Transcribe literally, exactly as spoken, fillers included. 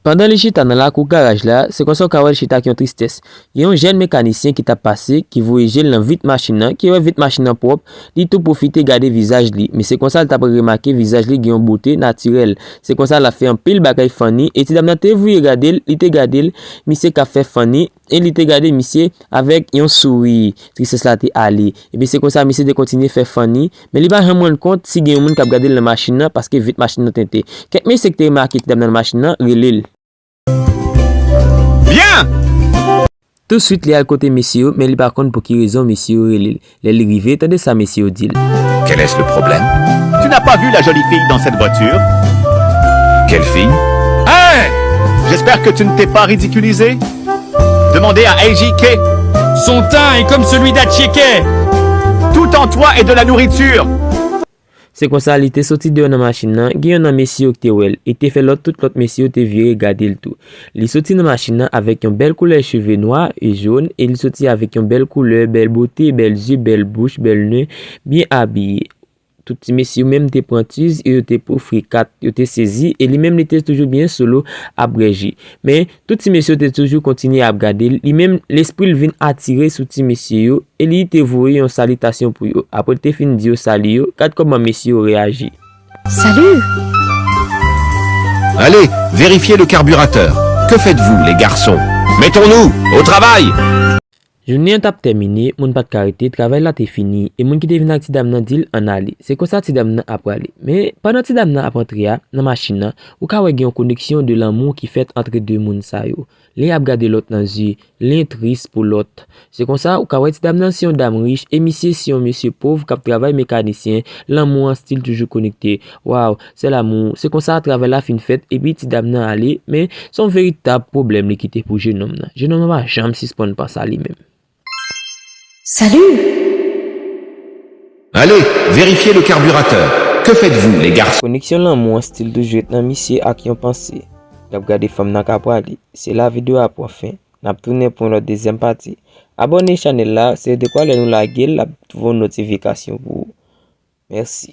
Pandan li chita nan lakou garaj la, se konsa w ka wè l chita ak yon tristès. Gen yon jèn mekanisyen ki t ap pase, ki voye je l nan vit machin nan, ki wè vit machin nan pwòp, li tou pwofite gade vizaj li. Men se konsa l t ap remake vizaj li gen yon bote natirèl. Se konsa l ap fè anpil bagay funny, e ti dam nan te vire gade l, li te gade l, misye k ap fè funny, e li te gade misye avèk yon souri. Tristès la te ale. Epi se konsa misye te kontinye fè funny, men li pa janm rann kont si gen yon moun k ap gade l nan machin nan, paske vit machin nan tente. Kèk mesye ki te remake ti dam nan nan machin nan, rele l. Byen! Tousuit, li al kote mesye yo, men li pa konn pou ki rezon mesye yo rele l. Lè li rive, tande sa mesye yo di l. Quel est le problème? Tu n'as pas vu la jolie fille dans cette voiture? Quelle fille? Hey! J'espère que tu ne t'es pas ridiculisé. Demandez à A J K. Son teint est comme celui d'A J K. Tout en toi est de la nourriture. Se konsa li te soti deyò nan machin nan, gen yonn nan mesye yo ki te wè l, e te fè lòt, tout lòt mesye yo te vire gade l tou. Li soti nan machin nan avèk yon bèl koulè cheve nwa e jòn, e li soti avèk yon bèl koulè, bèl bote, bèl zye, bèl bouch, bèl nen, byen abiye. Tout ti mesye yo menm te pran tiz e yo te pwofre kat, yo te sezi, e li menm li te toujou byen solo ap bwè ji. Men, tout ti mesye yo te toujou kontinye ap gade l, li menm, lespri l vin atire sou ti mesye yo, e li te voye yon salitasyon pou yo. Apre l te fin di yo sali yo, gad kòman mesye yo reyaji. Salut! Allez, vérifiez le carburateur. Que faites-vous, les garçons? Mettons-nous au travail! Jounen an t ap tèmine, moun pa t ka rete, travay la te fini, e moun ki te vin ak ti dam nan di l ann ale. Se konsa ti dam nan ap prale. Men, pandan ti dam nan ap antre a, nan machin nan, ou ka wè gen yon koneksyon de lanmou ki fèt antre de moun sa yo. Len ap gade lòt nan zye, len tris pou lòt. Se konsa, ou ka wè ti dam nan se yon dam rich, e misye se yon mesye pòv k ap travay mekanisyen, lanmou an still toujou konekte. Waw, c'est l'amour. Se konsa, travay la fin fèt, epi ti dam nan ale, men se yon veritab pwoblèm li kite pou jenòm nan. Jenòm nan pa janm sispann panse a li menm. Salut! Allez, vérifiez le carburateur. Que faites-vous, les garçons? Koneksyon lanmou an still toujou ret nan misye ak yon panse. L ap gade fanm nan k ap prale. Se la videyo a pran fen. N ap tounen pou yon lòt dezyèm pati. Abòne chanèl la, se dekwa lè nou lage l, l ap voye yon notifikasyon pou ou. Mèsi.